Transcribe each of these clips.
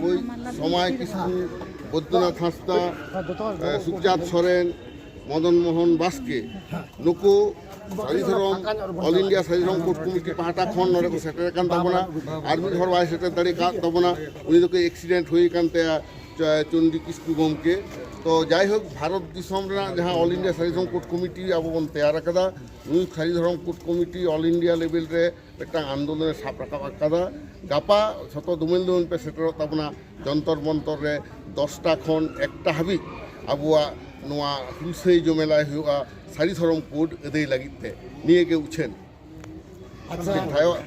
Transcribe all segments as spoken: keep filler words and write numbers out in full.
ᱳᱭ ᱥᱚᱢᱟᱭ ᱠᱤᱥᱠᱩ, ᱵᱳᱫᱽᱫᱚᱱᱟᱛᱷ ᱦᱟᱸᱥᱫᱟ, ᱮ, ᱥᱩᱠᱪᱟᱸᱫᱽ ᱥᱚᱨᱮᱱ, ᱢᱚᱫᱚᱱ ᱢᱳᱦᱚᱱ ᱵᱟᱥᱠᱮ, ᱱᱩᱠᱩ ᱥᱟᱹᱨᱤ ᱫᱷᱚᱨᱚᱢ, ᱚᱞ ᱤᱱᱰᱤᱭᱟ ᱥᱟᱹᱨᱤ ᱫᱷᱚᱨᱚᱢ ᱠᱳᱰ ᱠᱚᱢᱤᱴᱤ ᱯᱟᱦᱴᱟ ᱠᱷᱚᱱ ᱱᱚᱰᱮ ᱠᱚ ᱥᱮᱴᱮᱨ ᱟᱠᱟᱱ ᱛᱟᱵᱚᱱᱟ᱾ ᱟᱨ ᱢᱤᱫ ᱦᱚᱲ ᱵᱟᱭ ᱥᱮᱴᱮᱨ ᱫᱟᱲᱮ ᱠᱟᱫ ᱛᱟᱵᱚᱱᱟ, ᱩᱱᱤ ᱫᱚᱠᱚ ᱮᱠᱥᱤᱰᱮᱱᱴ ᱦᱩᱭ ᱟᱠᱟᱱ ᱛᱟᱭᱟ, ᱪᱚ-, ᱪᱚᱱᱰᱤ ᱠᱤᱥᱠᱩ ᱜᱚᱢᱠᱮ᱾ ᱛᱚ ᱡᱟᱭᱦᱳᱠ, ᱵᱷᱟᱨᱚᱛ ᱫᱤᱥᱚᱢ ᱨᱮᱱᱟᱜ ᱡᱟᱦᱟᱸ ᱚᱞ ᱤᱱᱰᱤᱭᱟ ᱥᱟᱹᱨᱤ ᱫᱷᱚᱨᱚᱢ ᱠᱳᱰ ᱠᱚᱢᱤᱴᱤ ᱟᱵᱚ ᱵᱚᱱ ᱛᱮᱭᱟᱨ ᱟᱠᱟᱫᱟ, ᱱᱩᱭ ᱥᱟᱹᱨᱤ ᱫᱷᱚᱨᱚᱢ ᱠᱳᱰ ᱠᱚᱢᱤᱴᱤ ᱚᱞ ᱤᱱᱰᱤᱭᱟ ᱞᱮᱵᱮᱞ ᱨᱮ ᱢᱤᱫᱴᱟᱝ ᱟᱱᱫᱳᱞᱚᱱᱮ ᱥᱟᱵ ᱨᱟᱠᱟᱵ ᱟᱠᱟᱫᱟ᱾ ᱜᱟᱯᱟ ᱡᱷᱚᱛᱚ ᱫᱩᱢᱮᱞ ᱫᱩᱢᱮᱞ ᱯᱮ ᱥᱮᱴᱮᱨᱚᱜ ᱛᱟᱵᱚᱱᱟ ᱡᱚᱱᱛᱚᱨ ᱢᱚᱱᱛᱚᱨ ᱨᱮ ᱫᱚᱥᱴᱟ ᱠᱷᱚᱱ ᱮᱠᱴᱟ ᱦᱟᱹᱵᱤᱡ ᱟᱵᱚᱣᱟᱜ ᱱᱚᱣᱟ ᱦᱩᱞᱥᱟᱹᱭ ᱡᱚᱢᱮᱞᱟᱭ ᱦᱩᱭᱩᱜᱼᱟ ᱥᱟᱹᱨᱤ ᱫᱷᱚᱨᱚᱢ ᱠᱳᱰ ᱟᱹᱫᱟᱹᱭ ᱞᱟᱹᱜᱤᱫ ᱛᱮ᱾ ᱱᱤᱭᱟᱹ ᱜᱮ ᱩᱪᱷᱟᱹᱱ᱾ ᱟᱪᱪᱷᱟ᱾ ᱴᱷᱤᱠ ᱴᱷᱟᱠ᱾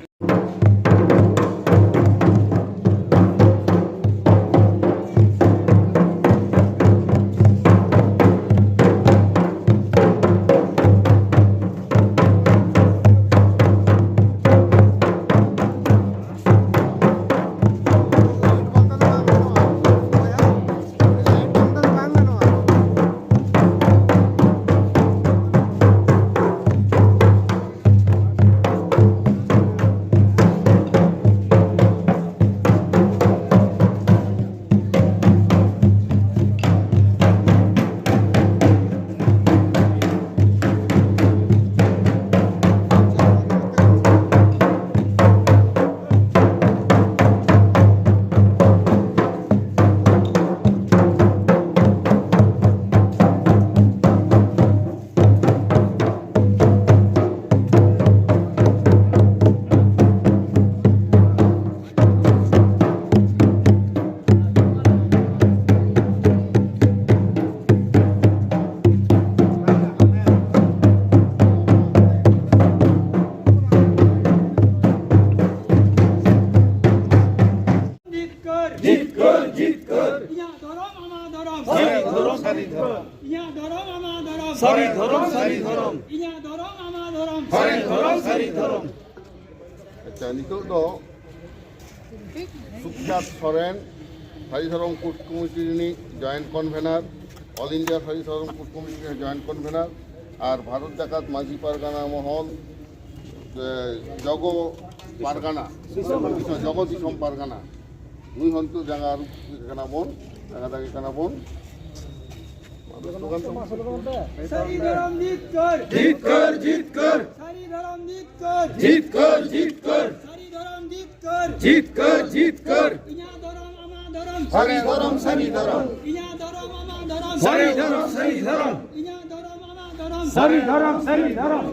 ᱡᱤᱛᱠᱟᱹᱨ, ᱡᱤᱛᱠᱟᱹᱨ, ᱡᱤᱛᱠᱟᱹᱨ᱾ ᱤᱧᱟᱹᱜ ᱫᱷᱚᱨᱚᱢ, ᱟᱢᱟᱜ ᱫᱷᱚᱨᱚᱢ᱾ ᱥᱟᱹᱨᱤ ᱫᱷᱚᱨᱚᱢ, ᱥᱟᱹᱨᱤ ᱫᱷᱚᱨᱚᱢ᱾ ᱤᱧᱟᱹᱜ ᱫᱷᱚᱨᱚᱢ, ᱟᱢᱟᱜ ᱫᱷᱚᱨᱚᱢ᱾ ᱥᱟᱹᱨᱤ ᱫᱷᱚᱨᱚᱢ, ᱥᱟᱹᱨᱤ ᱫᱷᱚᱨᱚᱢ᱾ ᱤᱧᱟᱹᱜ ᱫᱷᱚᱨᱚᱢ, ᱟᱢᱟᱜ ᱫᱷᱚᱨᱚᱢ᱾ ᱥᱟᱹᱨᱤ ᱫᱷᱚᱨᱚᱢ, ᱥᱟᱹᱨᱤ ᱫᱷᱚᱨᱚᱢ᱾ ᱟᱪᱪᱷᱟ, ᱱᱤᱛᱚᱜ ᱫᱚ ᱥᱩᱠᱪᱟᱸᱫᱽ ᱥᱚᱨᱮᱱ, ᱥᱟᱹᱨᱤ ᱫᱷᱚᱨᱚᱢ ᱠᱳᱰ ᱠᱚᱢᱤᱴᱤ ᱨᱤᱱᱤᱡ ᱡᱚᱭᱮᱱᱴ ᱠᱚᱱᱵᱷᱮᱱᱟᱨ, ᱚᱞ ᱤᱱᱰᱤᱭᱟ ᱥᱟᱹᱨᱤ ᱫᱷᱚᱨᱚᱢ ᱠᱳᱰ ᱠᱚᱢᱤᱴᱤ ᱨᱤᱱᱤᱡ ᱡᱚᱭᱮᱱᱴ ᱠᱚᱱᱵᱷᱮᱱᱟᱨ, ᱟᱨ ᱵᱷᱟᱨᱚᱛ ᱡᱟᱠᱟᱛ ᱢᱟᱹᱡᱷᱤ ᱯᱟᱨᱜᱟᱱᱟ ᱢᱚᱦᱚᱞ, ᱮ, ᱡᱚᱜᱚ ᱯᱟᱨᱜᱟᱱᱟ, ᱡᱚᱜᱚ ᱫᱤᱥᱚᱢ ᱯᱟᱨᱜᱟᱱᱟ, ᱱᱩᱭ ᱦᱚᱸ ᱱᱤᱛᱚᱜ ᱡᱟᱸᱜᱟ ᱟᱹᱨᱩᱵ ᱠᱟᱱᱟ ᱵᱚᱱ, ᱡᱟᱸᱜᱟ ᱫᱟᱜᱮ ᱠᱟᱱᱟ ᱵᱚᱱ᱾ ᱥᱟᱹᱨᱤ ᱫᱷᱚᱨᱚᱢ ᱡᱤᱛᱠᱟᱹᱨ᱾ ᱡᱤᱛᱠᱟᱹᱨ, ᱡᱤᱛᱠᱟᱹᱨ᱾ ᱥᱟᱹᱨᱤ ᱫᱷᱚᱨᱚᱢ ᱡᱤᱛᱠᱟᱹᱨ᱾ ᱡᱤᱛᱠᱟᱹᱨ, ᱡᱤᱛᱠᱟᱹᱨ᱾ ᱥᱟᱹᱨᱤ ᱫᱷᱚᱨᱚᱢ ᱡᱤᱛᱠᱟᱹᱨ᱾ ᱡᱤᱛᱠᱟᱹᱨ, ᱡᱤᱛᱠᱟᱹᱨ᱾ ᱤᱧᱟᱹᱜ ᱫᱷᱚᱨᱚᱢ, ᱟᱢᱟᱜ ᱫᱷᱚᱨᱚᱢ᱾ ᱥᱟᱹᱨᱤ ᱫᱷᱚᱨᱚᱢ, ᱥᱟᱹᱨᱤ ᱫᱷᱚᱨᱚᱢ᱾ ᱤᱧᱟᱹᱜ ᱫᱷᱚᱨᱚᱢ, ᱟᱢᱟᱜ ᱫᱷᱚᱨᱚᱢ᱾ ᱥᱟᱹᱨᱤ ᱫᱷᱚᱨᱚᱢ, ᱥᱟᱹᱨᱤ ᱫᱷᱚᱨᱚᱢ᱾ ᱤᱧᱟᱹᱜ ᱫᱷᱚᱨᱚᱢ, ᱟᱢᱟᱜ ᱫᱷᱚᱨᱚᱢ᱾ ᱥᱟᱹᱨᱤ ᱫᱷᱚᱨᱚᱢ, ᱥᱟᱹᱨᱤ ᱫᱷᱚᱨᱚᱢ᱾